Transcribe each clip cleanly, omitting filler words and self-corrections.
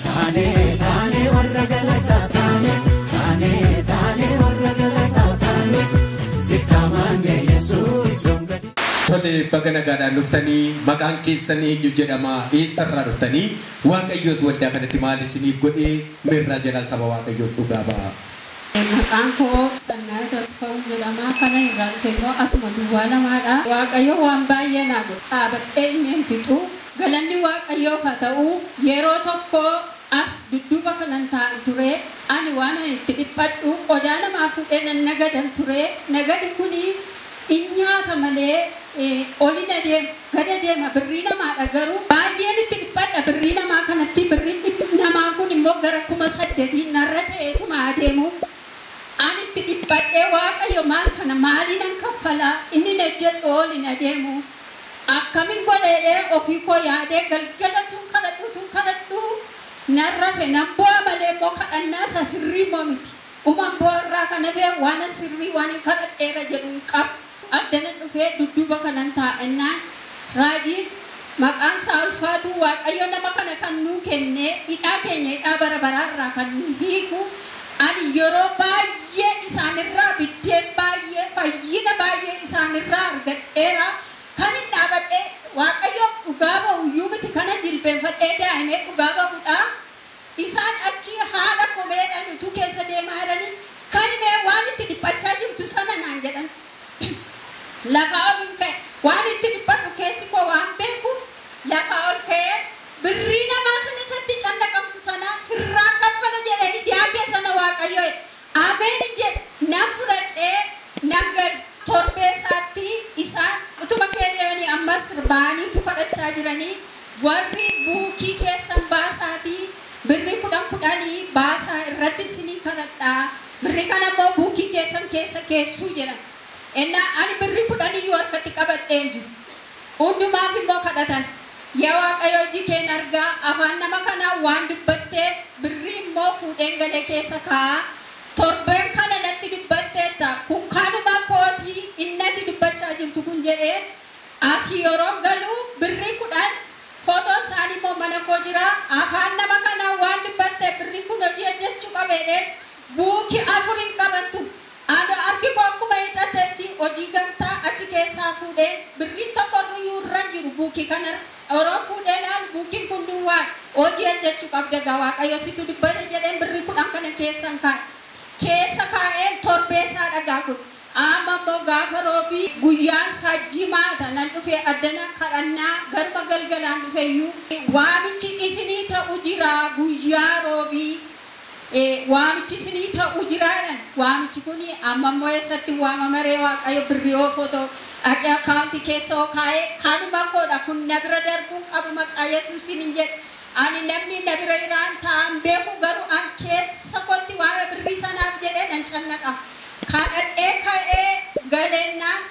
Taanee taanee warra galataa taanee taanee taanee warra galataa taanee sittaamaanee Yesuus yoom gadi. Tole, baga nagaadhaan dhuftanii. Maqaan keessan eenyu jedhama? Eessarraa dhuftanii? Waaqayyoos waldaa kanatti maal isiniif godhee? Mirraa jalaan saba Waaqayyoof dhugaa ba'a. Maqaan koo Sannaa Tasfaa'uu jedhama. Kana irraa dhufe immoo asuma duwwaa lamaadha. Waaqayyo waan baay'ee naa godhe. Dhaabadhee hin fixu. Galanni Waaqayyoof haa ta'u. Yeroo tokko as dudduuba kanan taa'an ture. Ani waan ani itti dhiphadhu qodaa namaa fuudhee nan nagadan ture. Nagadi kuni in nyaata malee olin adeema gada deema, birrii namaadha, garuu baay'een itti dhiphadha birrii namaa kanatti. Birriin namaa kun immoo gara 8,000 narra ta'eetuma adeemu. Ani itti dhiphadhee, Waaqayyo, maal kana maaliinan kaffalaa? Inni na jedhu olin adeemu akkamin godheedhee ofii koo yaadee galgala tun kadhadhu tun kadhadhu nan rafe, nan bu'a malee immoo kadhannaa isa sirrii immoo miti. Uman bu'a irraa kana bee waan sirrii waan hin kadhadheera jedhu hin qabu. Addana dhufee dudduuba kanan taa'ennaan raajiin maqaan isaa ulfaatu, Waaqayyo nama kana kan nuu kenne hidhaa keenya hidhaa bara baraarraa kan nu hiiku. Ani yeroo baay'ee isaanirraa biddeen baay'ee, fayyina baay'ee isaanirraa argadheera. Kan hin dhaabadhee Waaqayyo dhugaa ba'u iyyuu miti, kana jilbeenfadhee daa'imee dhugaa ba'uudha. Isaan achi haadha komeedhaan utuu keessa deemaa jiranii, kan himee waan itti dhiphachaa jirtu sana naan jedhan. Lafaa ol hin ka'e. Waan itti dhiphadhu keessi koo waan beekuuf lafaa ol ka'ee, birrii namaa sun isatti callaqamtu sana sirraa kaffala jedhee hidiyaa keessa Waaqayyo ameen jedhe. Nan fudhadhee nan gad. Torbee isaatti isaan utuma kee deemanii ammas ba'aniitu kadhachaa jiranii, warri buukii keessan baasaatii birrii kudhan kudhanii baasaa irratti isinii kadhadhaa, birrii kana immoo buukii keessan keessa keessuu jedhan. Ennaa ani birrii kudhaniyyuu harkatti qabadheen jiru. Hundumaaf immoo kadhatan. Yaa Waaqayyo, hojii keen argaa, afaan nama kanaa waan dubbatteef birrii immoo fuudheen galee keessa kaa'aa. Torbeen kana natti dubbatteetta, kun kanuma kootii innati dubbachaa jirtu kun jedhee asii yeroo galu birrii 10 footoon isaanii immoo mana koo jira. Afaan nama kanaa waan dubbatteef birrii kun hojii hojjechuu qabeedheen buukii afur hin qabattu. Ani harki koo akkuma hiixatetti hojii gamtaa achi keessaa fuudhee birriin tokko iyyuu irra hin jiru buukii kanarra. Yeroo fuudhee laal buukiin kun duwwaa, hojii hojjechuu qabda gaa, Waaqayyo situ dubbate jedheen birrii 10 kana keessan kaa'e. Keessa kaa'een torbee isaa dhagaa kun. Amma immoo gaafa roobii guyyaan isaa jimaata nan dhufee addana kadhannaa garma galgalaan dhufeeyyuu, waamichi isinii ta'u jira guyyaa roobii. Waamichi isinii ta'u jiraadhan. Waamichi kun amma immoo eessatti waamamaree? Waaqayyo, birrii oo footoo dhaqee akkaawuntii keessa oo kaa'ee kanuma koodha kun na bira darbuun qabu maqaa Yesuusiin hin jedhe. Ani namni na bira irraan taa'an beeku, garuu an keessa kootti waa'ee birrii sanaaf jedhee nan cannaqa. Kadhadhee ka'ee galeennaan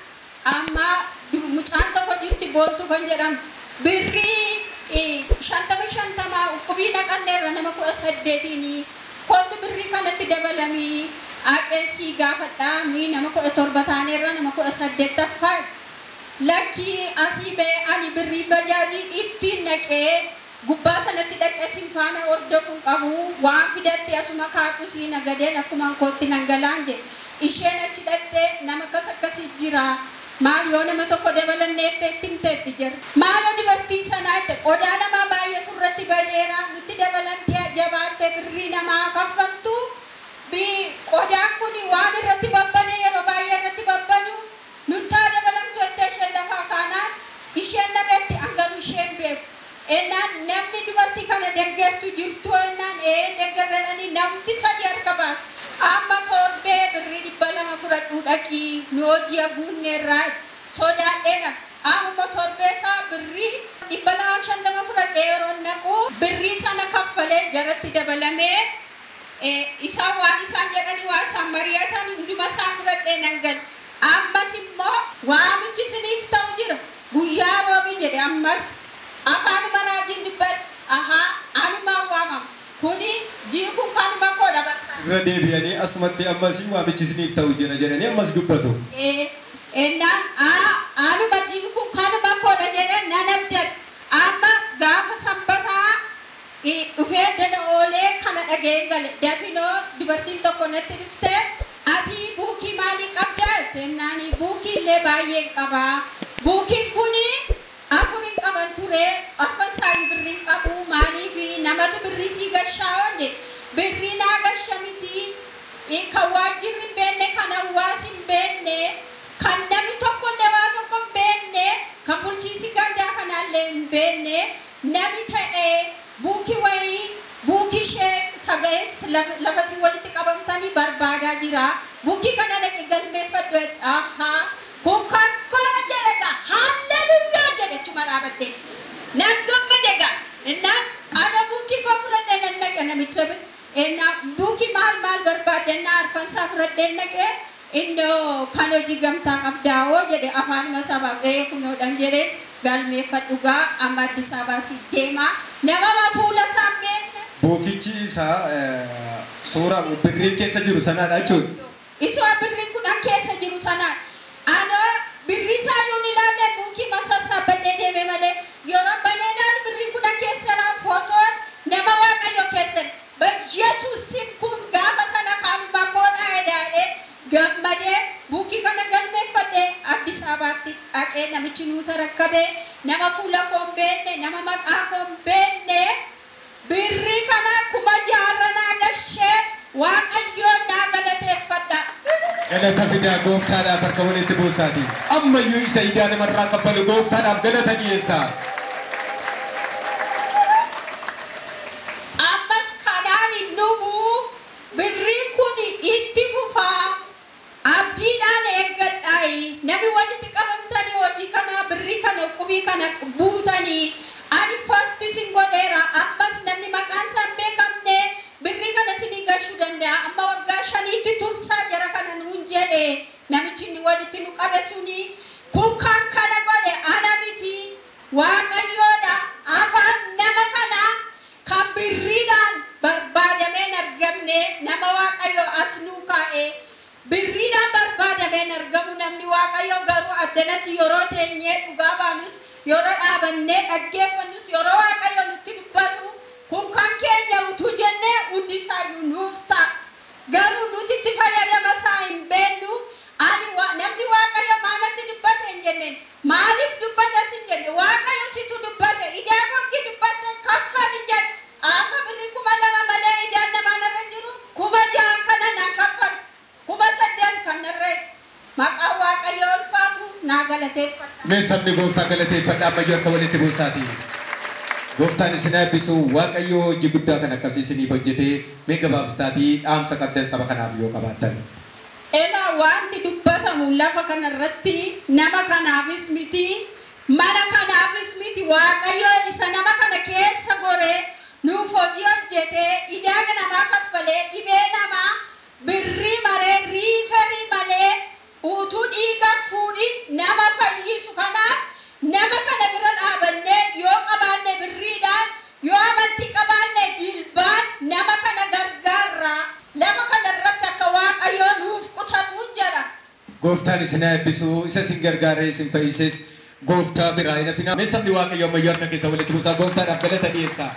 amma mucaan tokko jirti, Boontu kan jedhamu, birrii 50 50 uqubii naqanneerra nama 18iini, kootu birrii kanatti dabalamii aqeessii gaafadhaa, nuyi nama 17 taaneerra, nama 18ffaa. Lakkii, asii ba'ee ani birrii bajaajii ittiin naqee gubbaa sanatti dhaqee sin faana hordofuun qabu, waan fidatte asuma kaadhu, sii nagadeen akkuma kootti nan galaan jedhe. Isheen achi dhaqxee nama akkas akkasii jira, maal yoo nama tokko dabalanneette itti himteetti jira. Maaloo dubartii sanaa itti qodaa namaa baay'eetu irratti badeera, nutti dabalamtee jabaattee birrii namaa kaffaltu, qodaan kun waan irratti babbane, yeroo baay'ee irratti babbanu, nuttaa dabalamtu jettee isheen lafaa kaanaan isheen na beekti, an garuu isheen beeku. Ennaan namni dubartii kana deggertu jirtu ennaan, ee deggerredhanii namti sadi harka baasa. Amma torbee birrii 200 fudhadhuu dhaqii nu hojii guunneerraa sodaadheedha. Amma torbee isaa birrii 250 fudhadhee yeroo naqu birrii sana kaffalee jaratti dabalamee isaan waan isaan jedhanii waan isaan mari'atan hunduma isaa fudhadhee nan gale. Ammas immoo waamichi isiniif ta'u jira guyyaa roobii jedhe. Ammas afaanuma raajiin dubbate, ahaa, anumaan waamama kuni jiikun kanuma koodha bakka. Irra deebi'anii asumatti ammas waamichi isiniif ta'u jira jedhanii ammas dubbatu. Ennaan anuma jiikun kanuma koodha jedhee nan abdadhe. Amma gaafa sanbataa dhufee Dhufee dana oolee kana dhageen gale. Dafinoo dubartiin tokko natti dhuftee ati buukii maalii qabdaa jennaani buukii illee baay'ee qabaa. Buukiin kuni afurin qaban ture afan isaayyuu birriin qabu maaliif namatu birrii sii gashaa oole birrii naa gasha miti kan waajjirri hin beekne kan hawaasi hin beekne kan namni tokko illee waa tokko hin beekne kan bulchiinsi gandaa kanaallee hin beekne namni ta'ee buukii wayii buukii ishee sagalee lafatti walitti qabamtanii barbaadaa jira. Buukii kana dhaqi galmeeffadhu ahaa kun kan kana jedhe hallelujaa jedhe chuma dhaabadde. Nan gammade gaa innaan ana buukii koo fudhadhee nan dhaqe namicha bira. Innaa buukii maal maal barbaadde innaa arfansaa fudhadhee dhaqee innoo kan hojii gamtaa qabdaa'oo jedhe afaanuma sabaa ga'ee kunoodhaan jedhe galmeeffadhu gaa amma Addis Ababaasii deemaa nama fuula isaa hin beekne. Buukichi isaa suuraa birriin keessa jiru sanaadha jechuudha. Isuma birriin kudhan keessa jiru sanaa. Ana birrii isaa yoon ilaalle buukii sassaabadhee deeme malee yeroo banee ilaalu birriin kudhan keessa jira footoon nama Waaqayyo keessa jira. Yesuusin kun gaafa sana kanuma koodhaa edaadhee gammadee buukii kana galmeeffadhee Addis Ababaatti dhaqee namichi nuu tarakkabee nama fuula koo hin beekne nama maqaa koo hin beekne birrii kana 6,000 naa gashee Waaqayyoon naa galateeffadha. Galata fidaa gooftaadhaaf harka walitti buusaati. Ammayyuu isa idaa namarraa kaffalu gooftaadhaaf galata dhiyeessaa. Ammas kanaan hin dhumu birriin kun itti fufaa abdiidhaan eeggadhaayi namni walitti qabamtanii hojii kana birrii kana qubii kana buutanii ani poostii sin godheera ammas namni maqaan isaa hin beekamne birrii kana sinii gashuu danda'a amma waggaa 5tti tursaa jara kana nuun jedhe namichi inni walitti nu qabe suni kun kan kana godhe ana miti Waaqayyoodha afaan nama kanaa kan birriidhaan barbaadamee hin argamne nama Waaqayyo as nuu kaa'e birriidhaan barbaadamee hin argamu namni Waaqayyo garuu addanatti yeroo teenyee dhugaa baanus yeroo dhaabannee dhaggeeffannus yeroo Waaqayyo nutti dubbatu kun kan keenya utuu jennee hundi isaayyuu nuuf ta'a. Garuu nuti itti fayyadama isaa hin beeknu. Ani namni Waaqayyo maalatti dubbate hin jenneen maaliif dubbate sin jenne Waaqayyo situ dubbate idaa kokki dubbate kaffali jedhe amma birrii 2,000 malee idaan namaa narra jiru 6,000 kana nan kaffalu 8,000 kan narra maqaa Waaqayyo ulfaatu naa galateeffadha. Mee sabni gooftaa galateeffadha ammayyuu harka walitti buusaati. Gooftaan isin eebbisu Waaqayyo hojii guddaa kan akkasii isiniif hojjetee mee gabaabsaatii dhaamsa qabdan saba kanaaf yoo qabaattan. Elaa wanti dubbatamu lafa kanarratti nama kanaafis miti mana kanaafis miti Waaqayyo isa nama kana keessa goree nuuf hojii hojjetee idaa namaa kaffalee dhibee namaa birrii malee riiferii malee utuu dhiiga fuudhin nama fayyisu kanaaf nama kana bira dhaabannee yoo qabaanne birriidhaan yoo amantii qabaanne jilbaan nama kana gargaarra lafa kanarratti akka Waaqayyo nuuf qusatuun jedha. Gooftaan isin eebbisu isa isin gargaaree isin fayyises gooftaa biraa hin hafina. Mee sabni Waaqayyo ammayyuu harka keessa walitti buusaa gooftaadhaaf galata dhiyeessaa.